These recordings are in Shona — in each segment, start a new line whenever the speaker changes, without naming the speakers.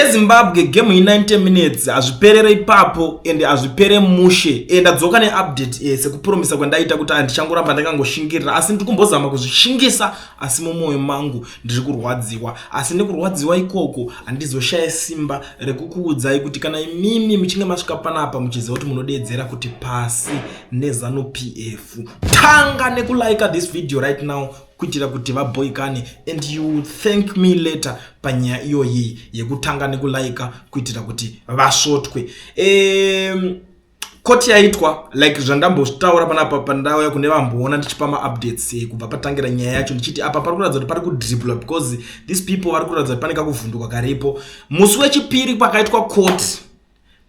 Mhuri yeZimbabwe, game i90 minutes, hazviperere ipapo ende hazvipere mushe. Ndadzoka neupdate sekupromisa kwandaita kuti handichangoramba ndakangoshingirira, asi ndiri kumbozama kuzvishingisa, asi mumwoyo mangu ndiri kurwadziwa. Asi nekurwadziwa ikoko handizoshaye simba rekukuudzai kuti kana imimi muchinge masvika panapa muchiziva kuti munodedzera kuti pasi neZANU PF, tanga nekulike this video right now kuitira kuti vabhoikane, and you thank me later panyaya iyoyi yekutanga nekulike kuitira kuti vasvotwe. Koti yaitwa like zvandambotaura panapa pandauya kune vamboona ndichipa maupdates kubva patangira nyaya yacho, ndichiti apa pari kuratidza kuti pari kudribla because these people vari kuratidza kuti pane kakuvhunduka karipo. Musi wechipiri pakaitwa court,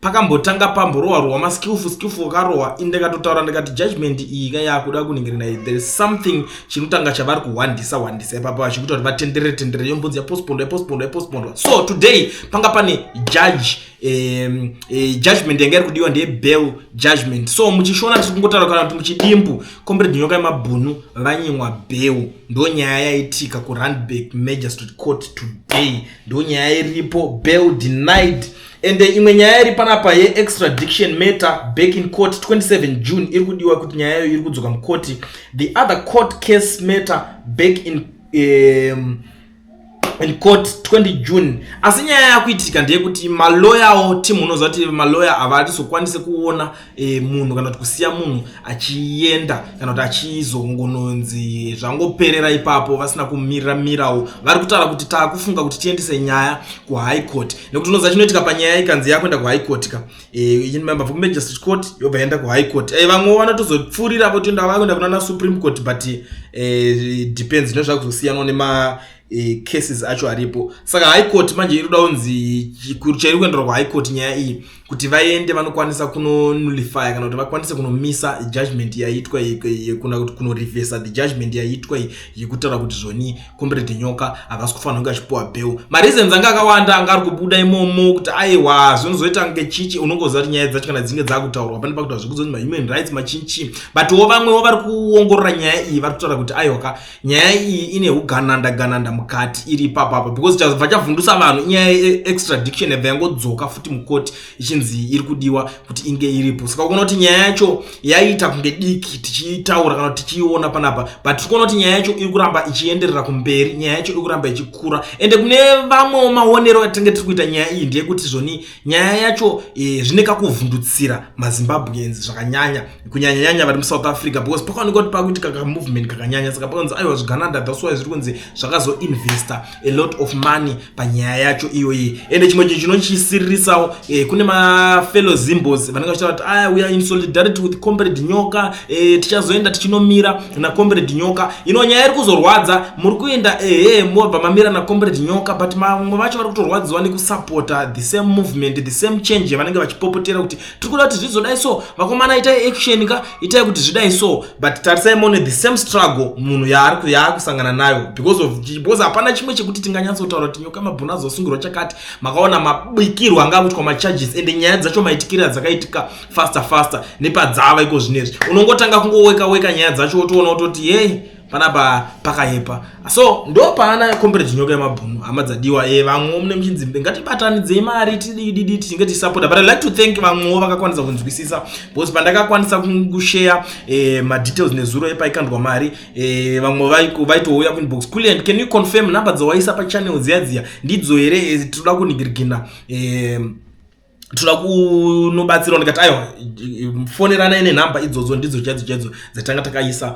pakambotanga pamborohwa rohwa maskillful skillful akarohwa. Indakatotaura ndikati judgment iyi kayakuda kuningirina, there is something chinotanga chavari kuhwandisa hwandisa ipapo vachikuita kuti vatenderere tenderere, yombonzi yapostpondwa, yapostpondwa, yapostpondwa. So today panga pane judge judgment yanga iri kudiwa ndeyebail judgment. So muchishona tiri kungotaura kana kuti muchidimbu, Comrade Nyoka Yemabhunu vanyimwa bail. Ndo nyaya yaitika kuRandburg Magistrate Court today, ndo nyaya iripo, bail denied. And imwe nyaya iri panapa yeextradiction matter, back in court 27 June, iri kudiwa kuti nyaya iyoyo iri kudzoka mukoti. The other court case matter back in court 20 June. Asi nyaya yakuitika ndeyekuti maloyawo team, unoziva kuti maloya havazokwanisi kuona munhu kana kuti kusiya munhu achienda kana kuti achizongononzi zvangoperera ipapo vasina kumirira mirawo. Vari kutaura kuti taakufunga kuti tiendese nyaya kuHigh Court, nekuti unoziva chinoitika panyaya ikanzi yakuenda kuHigh Court ka, mabva kuMagistrate Court yobva yaenda kuHigh Court. Vamwewo vanotozopfuurira votoenda, vakuenda kunana Supreme Court, but depends, nezvakuzosiyanwa nema cases acho aripo. Saka High Court manje iri kuda kunzi chairi kuenderwa kuHigh Court nyaya iyi kuti vaende vanokwanisa kunonullify kana kuti vakwanise kunomisa judgment yaitwa, kuna kuti kunorevhesa the judgment yaitwa yekutaura kuti zvoni Comrade Nyoka havasi kufanira kunge achipiwa bail. Mareasons anga akawanda anga ari kubuda imomo kuti aiwa, zvinozoita kunge chichi, unongoziva kuti nyaya dzacho kana dzinge dzakutaurwa pane pakuta zvekuzonzi mahuman rights machinchi. But wo vamwewo vari kuongorora nyaya iyi vari kutaura kuti aiwa ka, nyaya iyi ine ugananda gananda mukati iri ipapapa, because chabva chavhundusa vanhu inyaya yeextradiction yabva yangodzoka futi mukoti ichinzi iri kudiwa kuti inge iripo. Saka kuona kuti nyaya yacho yaita kunge diki tichiitaura kana kuti tichiiona panapa, but tiri kuona kuti nyaya yacho iri kuramba ichienderera kumberi, nyaya yacho iri kuramba ichikura. Ende kune vamwewo maonero atinge tiri kuita nyaya iyi ndeyekuti zvoni nyaya yacho zvine kakuvhundutsira maZimbabweans zvakanyanya, kunyanyanyanya vari muSouth Africa, because pakaonekwa kuti pakuitika kamovement kakanyanya. Saka pakanzi aiwa, zvigananda, that's why zviri kunzi zvakazoinvesta a lot of money panyaya yacho iyoyi. Ende chimwe chinhu chinochisiririsawo, kune mafellow Zimbos vanenge vachitaura kuti aya, we are in solidarity with Comrade Nyoka, tichazoenda tichinomira naComrade Nyoka. Ino nyaya iri kuzorwadza, muri kuenda ehe, mobva mamira naComrade Nyoka, but vamwe vacho vari kutorwadziwa nekusapota the same movement, the same change yavanenge vachipopotera kuti tiri kuda kuti zvizodai. So vakomana, itai action ka, itai kuti zvidai. So but tarisai muone the same struggle munhu yaakusangana nayo because of, because hapana chimwe chekuti tinganyatsotaura kuti Nyoka Mabhunu azosungirwa chakati. Makaona mabikirwo anga akuitwa macharges, ende nyaya dzacho maitikiro adzakaitika faster faster nepadzava iko zvinezvi, unongotanga kungoweka weka nyaya dzacho wotoona wototi yei, panapa pakayepa. So ndo paana Comrade Nyoka Yemabhunu, hama dzadiwa. Vamwewo mune muchinzi ngatibatanidzei mari tidididi tichinge tichisapota, but I like to thank vamwewo vakakwanisa kunzwisisa, because pandakakwanisa kushare madetails nezuro epaikandwa mari, vamwe vaitouya kuinbox, "Kulian, can you confirm number dzawaisa pachannel dziya dziya ndidzo here? Tinoda kunhingirigina, toda kunobatsirawo." Ndikati aiwa, foneranai nenhamba idzodzo, ndidzo chaidzo chaidzo dzatanga takaisa,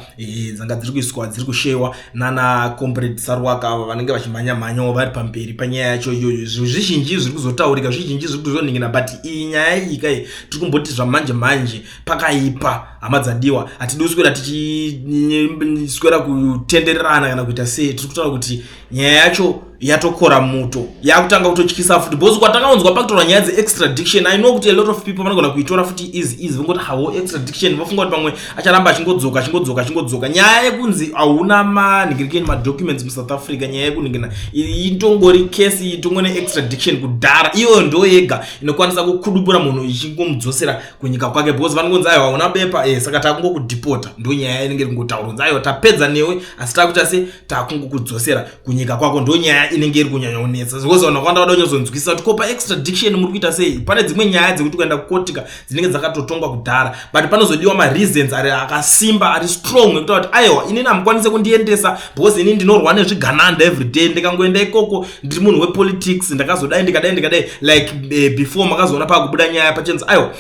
dzanga dziri kuiswa, dziri kushewa nana Comrade Sarwaka ava vanenge vachimhanya mhanyawo vari pamberi panyaya yacho iyoyo. Zvinhu zvizhinji zviri kuzotaurika, zvizhinji zviri kuzoningina, but iyi nyaya iyi kai tiri kumboti zvamanje manje pakaipa, hama dzadiwa. Hatidi kuswera tichiswera kutendererana kana kuita sei. Tiri kutaura kuti nyaya yacho yatokora muto, yakutanga kutotyisa futi, because kwatakaunzwa pakutorwa nyaya dzeextradiction, I know kuti a lot of people vanogona kuitora futi easy easy, vongoti hawo extradiction, vofunga kuti pamwe acharamba achingodzoka, achingodzoka, achingodzoka. Nyaya yekunzi hauna manhingirikeni madocuments muSouth Africa, nyaya yekunhingirina itongori kesi itongori neextradiction kudhara, iyoyo ndo yega inokwanisa kukudubura munhu ichingomudzosera kunyika kwake, because vanongonzi aiwa, hauna bepa, saka takungokudhipota. Ndo nyaya inenge iri kungotaurwa kunzi aiwa, tapedza newe, asi takuita se takungokudzosera kunyika kwako. Ndo nyaya. Nyaya inenge iri kunyanya kunetsa because vanhu vakawanda vada kunyazonzwisisa kuti ko paextradiction muri kuita sei. Pane dzimwe nyaya dzekuti kuenda kukotika dzinenge dzakatotongwa kudhara, but panozodiwa mareasons ari akasimba, ari strong, ekuta kuti aiwa, inini hamukwanise kundiendesa because inini ndinorwa nezvigananda everyday. Ndikangoenda ikoko, ndiri munhu wepolitics, ndakazodai, ndikadai, ndikadai. Like before makazoona pakubuda nyaya pachinzi aiwa,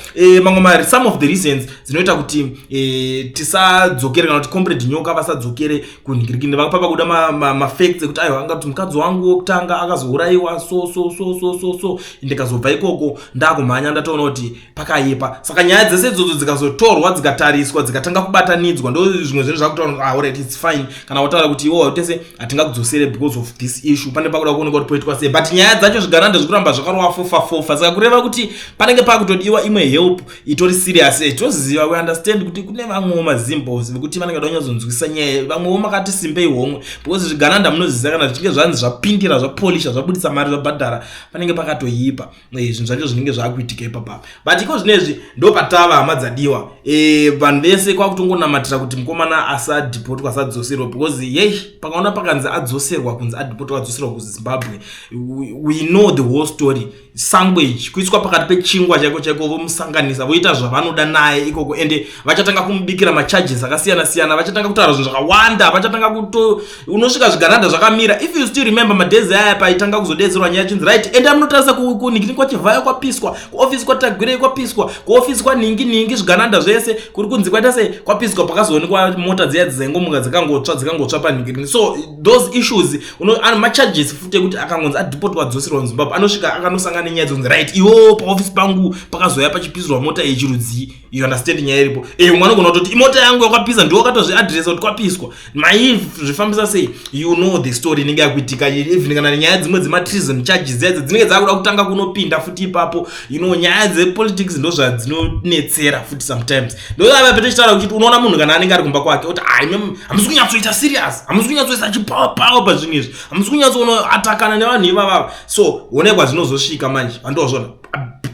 mamwe mari, some of the reasons dzinoita kuti tisadzokere kana kuti Comrade Nyoka vasadzokere kunhingirikini, vakapa pakuda mafacts ekuti aiwa, angati mukadzi wangu wekutanga akazourayiwa, so so so so so so, ndikazobva ikoko ndakumhanya, ndatoona kuti pakaipa. Saka nyaya dzese idzodzo dzikazotorwa, dzikatariswa, dzikatanga kubatanidzwa, ndo zvimwe zvinhu zvakutaura, ah, alright, it's fine. Kana wataura kuti iwo tese hatingakudzosere because of this issue, pane pakuda kuonekwa kuti poitwa sei. But nyaya dzacho, zvigananda zvikuramba zvakarova fofa fofa, saka kureva kuti panenge pakutodiwa imwe help itori serious. Toziva, we understand kuti kune vamwewo mazimbos vekuti vanenge vada kunyatsonzwisisa nyaya, vamwewo makati simbei homwe, because zvigananda munoziziva kana zvichinge zvanzi zvapindira, zvapolisha, zvabudisa mari, zvabhadhara, panenge pakatoipa. Zvinhu zvacho zvinenge zvaakuitika ipapapa. But iko zvinezvi ndo patava, hama dzadiwa. Vanhu vese kwakutongonamatira kuti mukomana asadhipotwa, asadzoserwa, because yei, pakaona pakanzi adzoserwa, kunzi adhipotwa, adzoserwa kuZimbabwe, we know the whole story. Sandwich, kuiswa pakati pechingwa chaiko chaiko, vomusanganisa, voita zvavanoda naye ikoko, ende vachatanga kumubikira macharges akasiyana siyana, vachatanga kutaura zvinhu zvakawanda, vachatanga kuto unosvika zvigananda zvakamira. If you still remember madhezi aya paitanga kuzodetserwa nyaya, chinzi right, ende munotarisa kunhingini kwaChivhaya kwapiswa, kuofisi kwaTagwirei kwapiswa, kuofisi kwanhingi nhingi, zvigananda zvese kuri kunzi kwaita sei, kwapiswa. Pakazoonekwa mota dziya dzaingomuka dzikangotsva, dzikangotsva panhingirini. So those issues, macharges futi ekuti akangonzi adhipotwa, adzoserwa muZimbabwe, anosvika akanosangana nenyaya dzonzi right, iwo paofisi pangu pakazoya pachipisirwa mota yechirudzii. You understand nyaya iripo? Umwe anogona kutoti imota yangu yakapisa, ndiwo wakatozviadresa kuti kwapiswa, maizvifambisa sei? You know the story inenge yakuitika. Even kana nyaya dzimwe dzematreason charges dziadzi dzinenge dzakuda kutanga kunopinda futi ipapo. Nyaya dzepolitics ndo zvadzinonetsera futi sometimes. Ndoava petichitaura kuchiti unoona munhu kana anenge ari kumba kwake oti, "Ai, hamusi kunyatsoita serious, hamusi kunyatsoisa chipower power pazvinhu izvi, hamusi kunyatsoatakana nevanhu ivavava." So onekwa zvinozosvika manje, vandozvona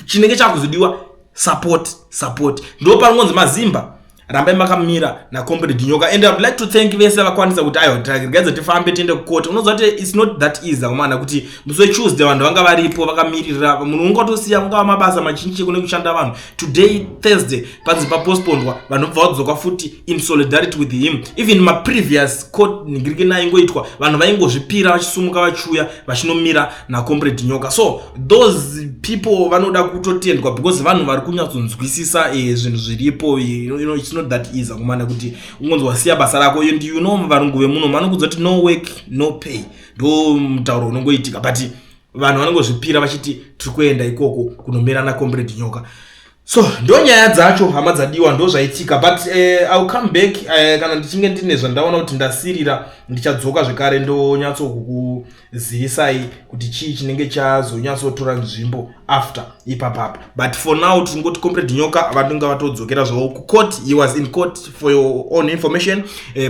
chinenge chakuzodiwa support, support. Ndo panongonzi mazimba, rambai makamira naComrade Nyoka. And I would like to thank vese vakwanisa kuti aiwa, regadza tifambe tiende kukoti. Unoziva kuti it's not that easy akomana, kuti musi weTuesday vanhu vanga varipo vakamirira. Munhu ungatosiya kungava mabasa machinji kune kushanda vanhu. Today, Thursday, panzi papostpondwa, vanhu bva vadzoka futi in solidarity with him. Even maprevious court ningirikina aingoitwa, vanhu vaingozvipira, vachisumuka, vachiuya, vachinomira naComrade Nyoka. So those people vanoda kutotendwa because vanhu vari kunyatsonzwisisa zvinhu zviripo. It's not that easy akomana, kuti ungonzi wasiya basa rako. And you know varungu vemuno vanokudza kuti "No work, no pay", ndo mutauro unongoitika. But vanhu vanongozvipira vachiti tiri kuenda ikoko kunomira naComrade Nyoka. So ndo nyaya dzacho, hama dzadiwa, ndo zvaitika. But I will come back kana ndichinge ndine zvandaona kuti ndasirira, ndichadzoka zvekare ndonyatsokukuzivisai kuti chii chinenge chazonyatsotora nzvimbo after ipapapa. But for now tingoti Comrade Nyoka vanonga vatodzokera zvavo kucourt. He was in court, for your own information.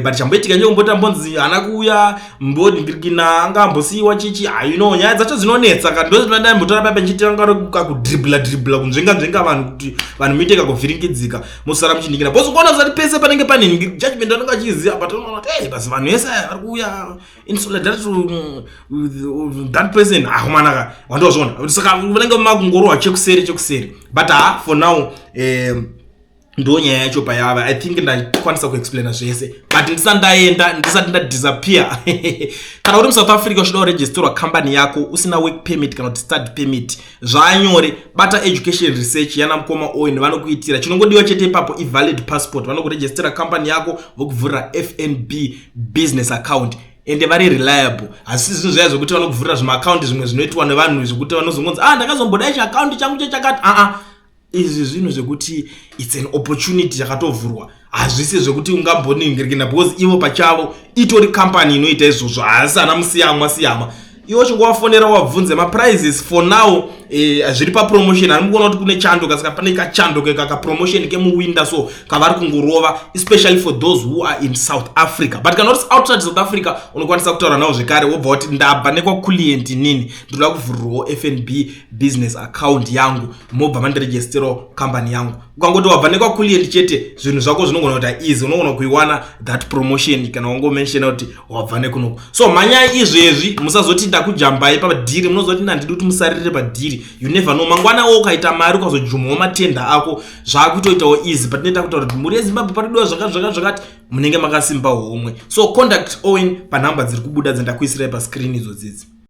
But chamboitika njekomboti ambonzi haana kuuya, mbondirikina anga ambosiyiwa chichi. Nyaya dzacho dzinonetsa. Ka ndondambotora papa nchiti anga kakudribla dribla, kunzvenga nzvenga vanhu kuti vanhu muite kakuvhiringidzika, musara muchiningira, because ukaona zati pese panenge pane judgment anenge achiziva. But unoona kuti hey, basi vanhu vese vari kuuya in solidarity with that person. Akumanaka wandozviona, saka vanenge makungorohwa chekuseri chekuseri. But ha, for now ndo nyaya yacho payava. I think ndakwanisa kuexplaina zvese. But ndisati ndaenda, ndisati ndadisappear, kana uri muSouth Africa uchida kuregisterwa kambani yako usina work permit kana kuti study permit, zvanyore, bata Education Research yana mukoma Owen, vanokuitira. Chinongodiwa chete ipapo ivalid passport. Vanokuregistera kambani yako, vokuvhurira FNB business account, ende vari reliable. Hasi zvinhu zvaya zvokuti vanokuvhurira zvimaakaunti zvimwe zvinoitwa nevanhu zvekuti vanozongonzi, "Ah, ndakazombodai chiakaunti changu chechakati." Aa, izvi zvinhu zvekuti it's an opportunity yakatovhurwa. Hazvisi zvekuti ungamboningirikina, because ivo pachavo itori company inoita izvozvo. Haasi ana musiyamwa siyamwa. Iwo chingovafonera wabvunze maprices. For now zviri papromotion. Hari mukuona kuti kune chando, kasaka pane kachando kakapromotion kemuwinter, so kavari kungorova especially for those who are in South Africa. But kana uri outside South Africa, unokwanisa kutaura navo zvekare, wobva kuti ndabva nekwakulient nini, ndinoda kuvhurirwawo FNB business account yangu, mobva mandiregisterawo company yangu. Ukangoti wabva nekwakulient chete, zvinhu zvako zvinogona kuita easy, unogona kuiwana that promotion kana wangomentiona kuti wabva nekunoko. So mhanyai izvezvi, musazoti. Ndakujambai padhiri. Munoziva kuti nandidi kuti musaririre padhiri. You never know, mangwana wo ukaita mari, ukazojumwawo matenda ako, zvaakutoitawo easy. Patinoita kutaura kuti mhuri yeZimbabwe paridiwa zvakati zvakati zvakati, munenge makasimba homwe. So contact Owen panhamba dziri kubuda dzandakuisirai pascreen idzodzidzi.